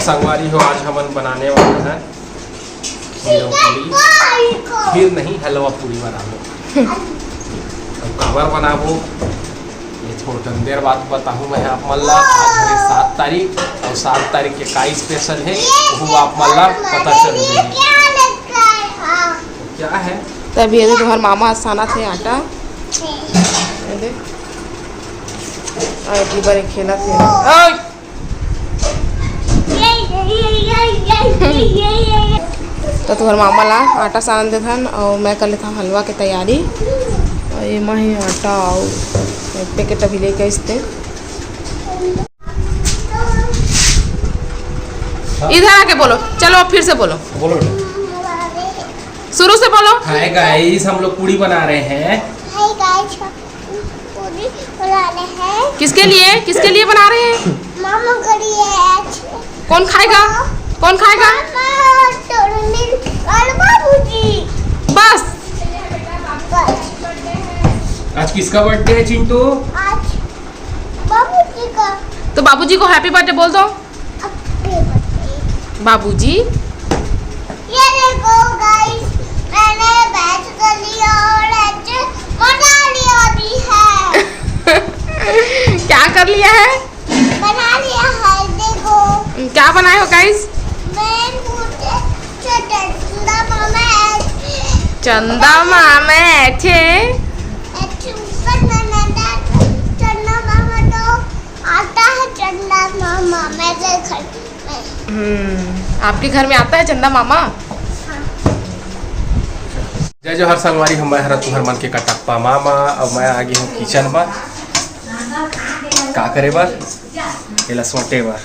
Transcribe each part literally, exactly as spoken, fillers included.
संगवारी हो, आज हमन बनाने वाला है खीर पूरी। खीर नहीं, हलवा पूरी बनाबो। अब काबर बनाबो, ये थोड़कन देर बाद बताहूँ मैं आप मन ला। आज है सात तारीख, और सात तारीख के का स्पेशल है, वो आप मन ला पता चल जाही। क्या है? तभी ये तुम्हार मामा सानत हे आटा। ये देख। और इतनी बड़ी खेलत हे। ओए! तो तुम्हार मामा ला आटा सान देथन और मैं कर लेथन हलवा के तैयारी। और ये माही आटा और पैकेट अभी लेके आइस ते। इधर आके बोलो, चलो अब फिर से बोलो। बोलो बेटा। शुरू से बोलो। हाय गाइस, हम लोग पूड़ी बना रहे हैं। हाय गाइस, पूड़ी बना रहे हैं। किसके लिए, किसके लिए बना रहे हैं? मामा के लिए। कौन खाएगा? कौन खाएगा? मामा, टोनी और बाबूजी। बस। बस। आज किसका बर्थडे है चिंटू? आज बाबूजी का। तो बाबूजी को हैप्पी बर्थडे बोल दो। Happy birthday. बाबूजी। ये देखो गाइस, मैंने बैच कर लिया और आज बना लिया भी है। क्या कर लिया है? बना लिया है, देखो। क्या बनाए हो गाइस? मैं पूछे, चंदा मामा है। चंदा मामा है, अच्छे। अच्छे, ऊपर बनाना था, चंदा मामा तो आता है चंदा मामा मेरे घर में। हम्म, आपके घर में आता है चंदा मामा? हाँ। जय जोहार संगवारी हो, मैं हरा तुहर मन के कटप्पा मामा। अब मैं आ गे हूँ किचन बर। का करे बर? एला सोटे बर।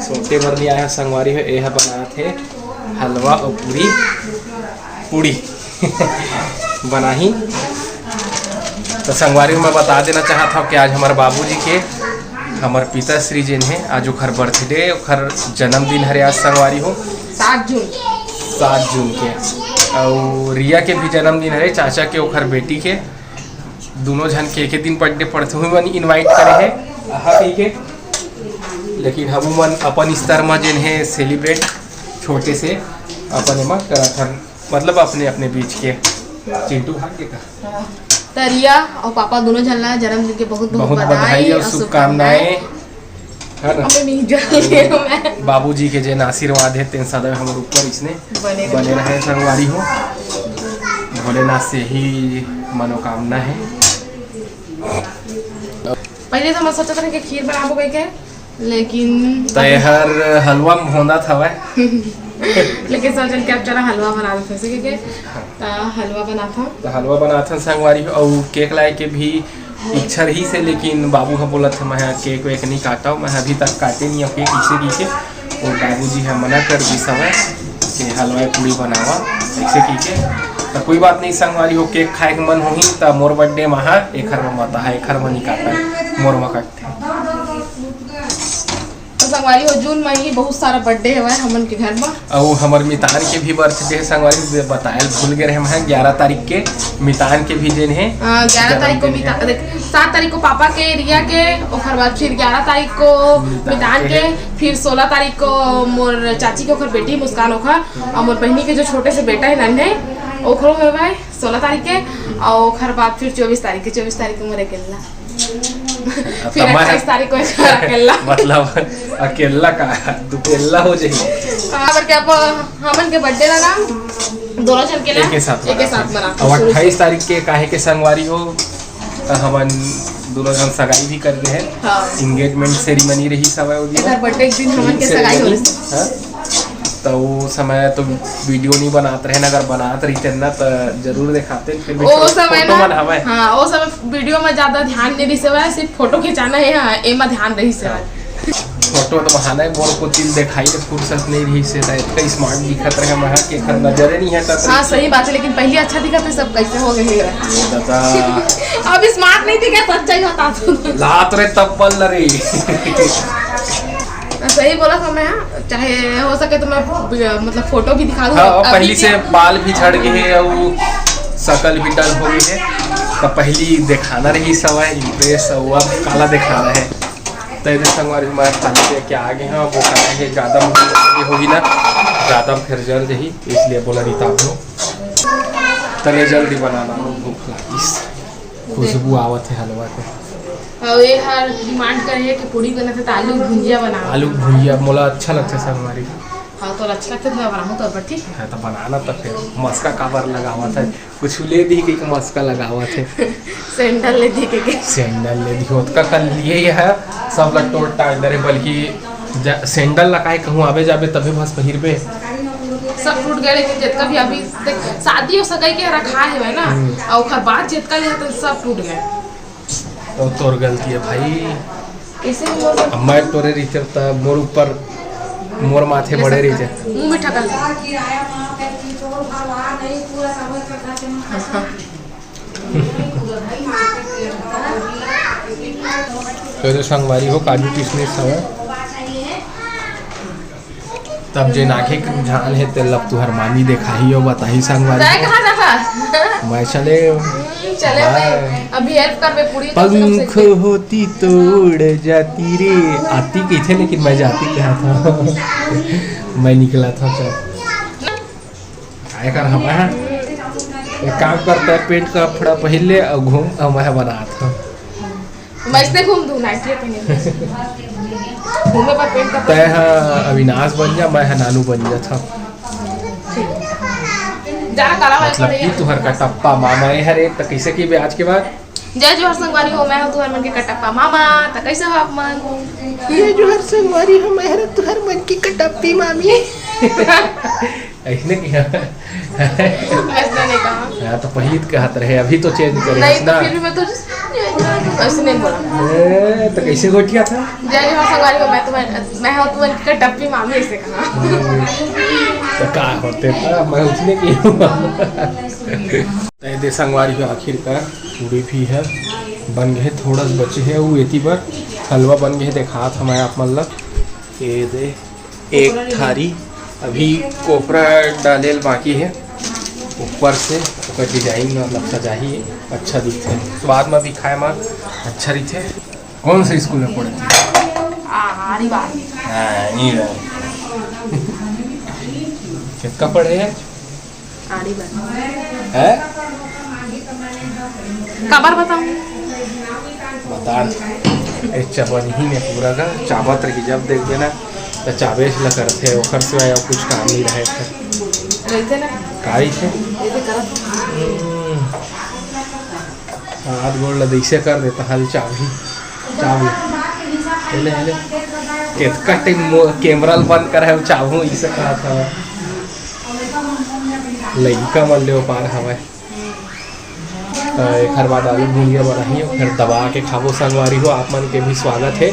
सोटे बर नहीं आया संगवारी हो, एह बनात हे हलवा और पूरी, पूड़ी बनाही। तो संगवारी हो, मैं बता देना चाहत हूँ कि आज हमारे बाबूजी के, हमारे पिताश्री जिन है, आज ओखर बर्थडे, ओखर जन्मदिन हरे आज संगवारी हो। सात जून। सात जून के। और रिया के भी जन्मदिन हरे, चाचा के, ओखर बेटी के। दोनों झन के एक दिन बर्थडे पड़ते हुए मन इनवाइट करे है, आहा कही के। लेकिन हम मन अपन स्तर में जिन है सेलिब्रेट छोटे से अपन एमा करत हन, मतलब अपने अपने बीच के। चिंटू भाग के का? हाँ। त रिया और पापा दोनों झन ला जन्मदिन के बहुत बहुत बहुत बधाई बधाई और और शुभकामनाएं। शुभकामनाएं। है ना? अबे नहीं जान लिया मैं। बाबूजी के जेन आशीर्वाद है, तेन सदैव हमर ऊपर इसने बने रहे। बने रहे संगवारी हो। भोलेनाथ से ही मनोकामना है। पहले तो मैं सोचत रहे कि खीर बनाबो कह के, लेकिन तो हर हलवा में भोंदा था वह। लेकिन सोचन कि अब चला हलवा बना देते हैं, ठीक है? तो हलवा बनाता हूँ। तो हलवा बनाता हूँ संगवारी हो, और केक लाए के भी इच्छा रहिस हे, लेकिन बाबू ह बोलत हे, "मैं ह केक वेक नइ काटव, मैं ह अभी तक काटे नइ हव केक," अइसे कहिके। अउ बाबूजी ह मना कर दिस हवय कि हलवा पूड़ी बनावा, अइसे कहिके। त कोई बात नहीं संगवारी हो, केक खाए के मन होही त मोर बर्थडे म ह, एखर म मत ह, एखर म नइ काटय, मोर म काटथे। तो संगवारी हो, जून म ही बहुत सारा बर्थडे हवय हमन के घर म। अउ हमर मितान के भी बर्थडे हे संगवारी, बतायल भूल गे रहे मैं, ग्यारह तारीख के मितान के भी दिन हे। हाँ, ग्यारह तारीख को जन्मदिन मितान, हे। देख, सात तारीख को पापा के, रिया के, ओकर बाद फिर ग्यारह तारीख को मितान मितान के के, हे। फिर सोलह तारीख को मोर चाची के, ओकर बेटी मुस्कान ओखर, और मोर बहिनी के जो छोटे से बेटा है नन्हे, ओखरो हवय सोलह तारीख के, और ओकर बाद फिर चौबीस तारीख के, चौबीस तारीख को मोर अकेला। फिर तब मैं अट्ठाईस तारीख को अकेला। मतलब अकेला का दुकेला हो जाही। हाँ, पर क्या प-, हमन के बर्थडे ला ना दोनों झन के ला एके साथ एके मनाथन। साथ मनाथन। अब अट्ठाईस तारीख के काहे के संगवारी हो, त हमन दोनों झन सगाई भी कर दे हैं। हाँ। एंगेजमेंट सेरेमनी रही सब है वो दिन। एकर बर्थडे के दिन हमन के सगाई हो सेरेमनी, रही। हाँ। त वो समय तो वीडियो नहीं बनात रहे ना, अगर बनात रहिते ना त जरूर दिखाते, फिर भी ओ छोट-, समय फोटो ना, मन हवय। हाँ, ओ समय वीडियो में ज्यादा ध्यान नहीं रहिस हवय, सिर्फ फोटो खिंचाना है, हाँ, एमा ध्यान रहिस हवय। हाँ। फोटो तो बहाना है, मोर को तिल दिखाई ले फुर्सत नहीं रहिस हे, त इतना स्मार्ट दिखत रहे, महा के एखर नजरे नहीं हटत हाँ, रहिस। सही बात है, लेकिन पहले अच्छा दिखत रहे, सब कैसे हो गए हे। ये दादा। अब स्मार्ट नहीं दिखे, सच्चाई बता तू। लात रे तब बल रे। सही बोला था मैं, हाँ। चाहे हो सके तो मैं, मतलब, फोटो भी दिखा दूँ। हाँ, और अभी पहली से क्या? बाल भी झड़ गए हैं और शकल भी डल हो गई है, तो पहली दिखाना रहिस हवय इम्प्रेस, और अब काला दिखाना है। त एदे संगवारी हो, मैं खाना दे के आ गे हंव। वो खाना हे, जादा मन आगे होही ना, जादा फेर जल जही, इसलिए बोला नहीं ताप लो। तले जल्दी बनाना, भूख लागिस। खुशबू आवत हे हलवा के। अउ ये हर डिमांड करे हे कि पूड़ी बनत हे त आलू भुंजिया बनाओ। आलू भुंजिया मोला अच्छा लगथे संगवारी। हाँ, तो अच्छा लगथे त मैं बनाहूँ तो, ठीक है। हाँ, तो बनाना तो फिर मस्का काबर लगावत है, कुछ ले दी कि मस्का लगावत है। सैंडल ले दी के, के। सैंडल ले दी, ओतका कल लिए ये है, सब ला टोट टाट डरे, बल्कि जा-, सैंडल ला काहे कहूँ आबे जाबे तभे बस पहिरबे। सब टूट गए, लेकिन जितना भी अभी देख, शादी और सगाई के रखा है ना, हम्म। और ओकर बाद जितना भी है तो सब टूट गए। तो तोर गलती है भाई। इसे मोर अब मैं तोरे रहिते त मोर ऊपर, मोर माथे ये बड़े सब रहिते। मुंह में ठका। तो जो संगवारी हो, काजू किशमिश हवे। तब जेन आंखे के रुझान हे, तेला तुहर मामी देखाही अउ बताही संगवारी तय हो। कहाँ जाबा? मैं चले हूँ। हम्म, चले बाय। भाई। अभी हेल्प करबे पूरी तो सबसे पंख होती तोड़ जाती रे। आती कहिथे, लेकिन मैं जाती कहा था। मैं निकला था, चल। काय कर हवा है? एक काम करता है, पेंट का कपड़ा पहिर ले अउ घूम, अउ मैं बना था। मैं इसने घूम दूँ, नाइटी पहने हुए। घूमे पर पेंट का तय ह अविनाश बन जा, मैं ह नानू बन जा था। ठीक। जाना काला वाला मतलब पहन कि लिया। तुहर कटप्पा मामा ये हरे, त कैसे की ब्याज के बाद? जय जोहार संगवारी हो, मैं हूँ तुहर मन के कटप्पा मामा। त कैसे हो आप मन? जय जोहार संगवारी हो, मैं हूँ तुहर मन की कटप्पी मामी। ऐसने किया। वैसे नहीं कहा। हाँ, तो पहली तो कहत रहे, अभी तो चेंज करे नहीं, हस तो ना। फिर भी मैं तो ऐसे नहीं बोला। ए, तो कैसे गोठिया था? जय जोहार संगवारी हो, मैं तुम्हारे, मैं हूँ तुम्हारी कटप्पी मामी, ऐसे कहा। हम्म। तो का होते था, मैं उसने की। तो ये दे संगवारी हो, आखिरकार पूड़ी भी है, बन गए, थोड़ा सा बचे है, वो एती बर हलवा बन गए, देखा था मैं आप मन ला। ये दे एक थारी अभी कोपरा डाले ल बाकी है, ऊपर से ओकर डिजाइन मतलब सजाही है, अच्छा दिखथे, स्वाद में भी खाए में अच्छा रहिथे। कौन से स्कूल में पढ़े थे? आ, आरी बात। हाँ, नहीं रहे। कितना पढ़े हैं? आड़ी बन। हैं? काबर बताऊं? बता। ए चबनही में पूरा का चाबत रही, जब देखबे ना, त चाबेच ल करथे, ओकर सिवाय अउ कुछ काम नहीं रहे। रहिथे ना? का रहिथे? ऐसे करत। हम्म। हाथ गोड़ ल दइसे कर देता, हल चाबही। चाबही। हेले, हेले। केतका टाइम मो-, कैमरा ल बंद कर है, चाबहूं, इसे कहा था। लइका मन ले पार हवय। त एखर बाद आलू भुंजिया बनाही, फिर दबा के खाबो संगवारी हो। आप मन के भी स्वागत है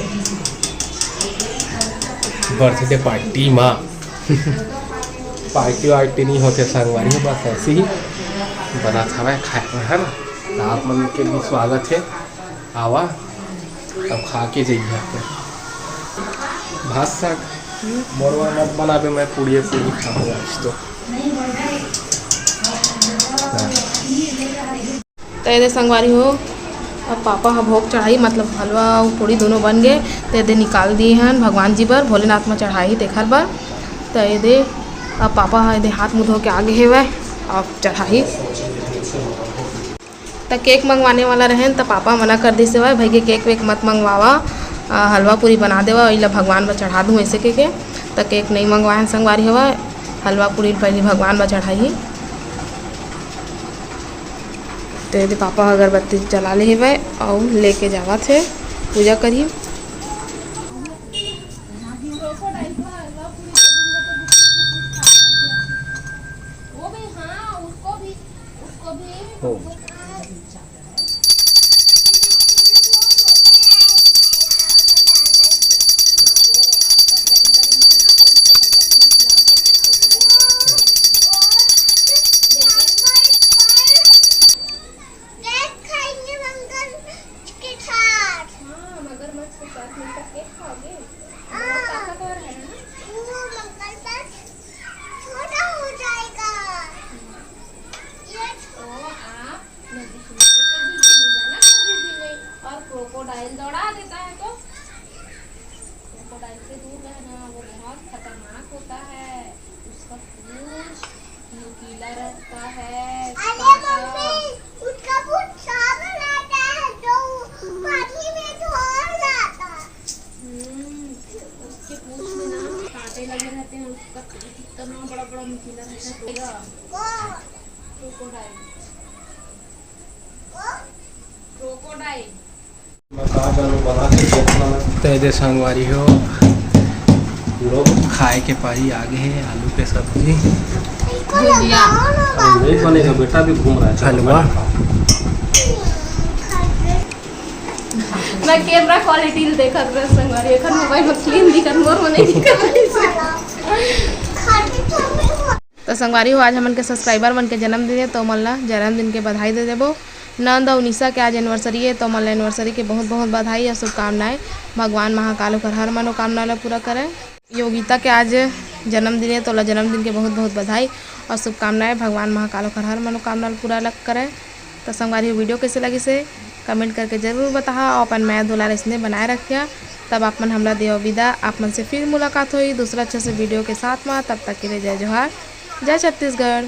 बर्थडे पार्टी मा। पार्टी वार्टी नहीं होते संगवारी हो, बस ऐसे ही बनत हवय खाए बर, है ना? त आप मन के भी स्वागत है। आवा, तब खा के जइहा फिर। भात साग, मोरवा मत बनाबे, मैं पूड़िए पूड़ी खाऊँ आज तो। त एदे संगवारी हो, अब पापा ह भोग चढ़ाई, मतलब हलवा अउ पूड़ी दोनों बन गए, त एदे निकाल दिए हन भगवान जी बर, भोलेनाथ म चढ़ाई तेखर बर। त एदे अब पापा ह एदे हाथ मुंह धो के आगे हेवय, अब चढ़ाई। त केक मंगवाने वाला रहेन, त पापा मना कर दिस हवय, "भाई के केक वेक मत मंगवावा, अ, हलवा पूरी बना देवा, इला भगवान बर चढ़ा दूँ," ऐसे के, के। त केक नहीं मंगवाए हन संगवारी हवय, हलवा पूरी पहली भगवान बर चढ़ाही। त एदे पापा अगरबत्ती जला ले हवय अउ लेके जावत हे, पूजा करही। वो भी, हाँ, उसको भी, उसको भी हो। हाँ, मगरमच्छ। दूर रहना, वो बहुत खतरनाक होता है। उसका पूंछ नुकीला रहता है, अरे कांटा। मम्मी, उसका पूंछ सादा रहता है, जो पानी में धो जाता है। हम्म, उसके पूंछ में ना कांटे लगे रहते हैं, उसका पूंछ इतना बड़ा बड़ा नुकीला रहता है। क्रोकोडाइल। क्रोकोडाइल। त ए दे संगवारी हो, खाए के पारी आगे हे, आलू के सब्जी, भुजिया। नहीं बनेगा बेटा, भी घूम रहा है। चलो, हलवा। मैं कैमरा क्वालिटी ल देखत रहे संगवारी, एखर मोबाइल में क्लीन दिखत, मोर में नहीं दिखत रहे। तो संगवारी हो, आज हमन के सब्सक्राइबर मन के जन्मदिन हे, तो ओमन ला जन्मदिन के बधाई दे देबो। नंद अउ निशा के आज एनिवर्सरी हे, तो ओमन ला एनिवर्सरी के बहुत बहुत बधाई अउ शुभकामनाएं। भगवान महाकाल ओकर हर मनोकामना ला पूरा करे। योगिता के आज जन्मदिन हे, तो ओला जन्मदिन के बहुत बहुत बधाई अउ शुभकामनाएं। भगवान महाकाल ओकर हर मनोकामना ला पूरा लग करे। तो संगवारी हो, वीडियो कैसे लगिस हे कमेंट करके जरूर बताहा अउ अपन मया दुलार इसने बनाए रखिया। तब आप मन हमला देव विदा, आप मन से फिर मुलाकात होई दूसरा अच्छा से वीडियो के साथ मा। तब तक के लिए जय जोहार, जय छत्तीसगढ़।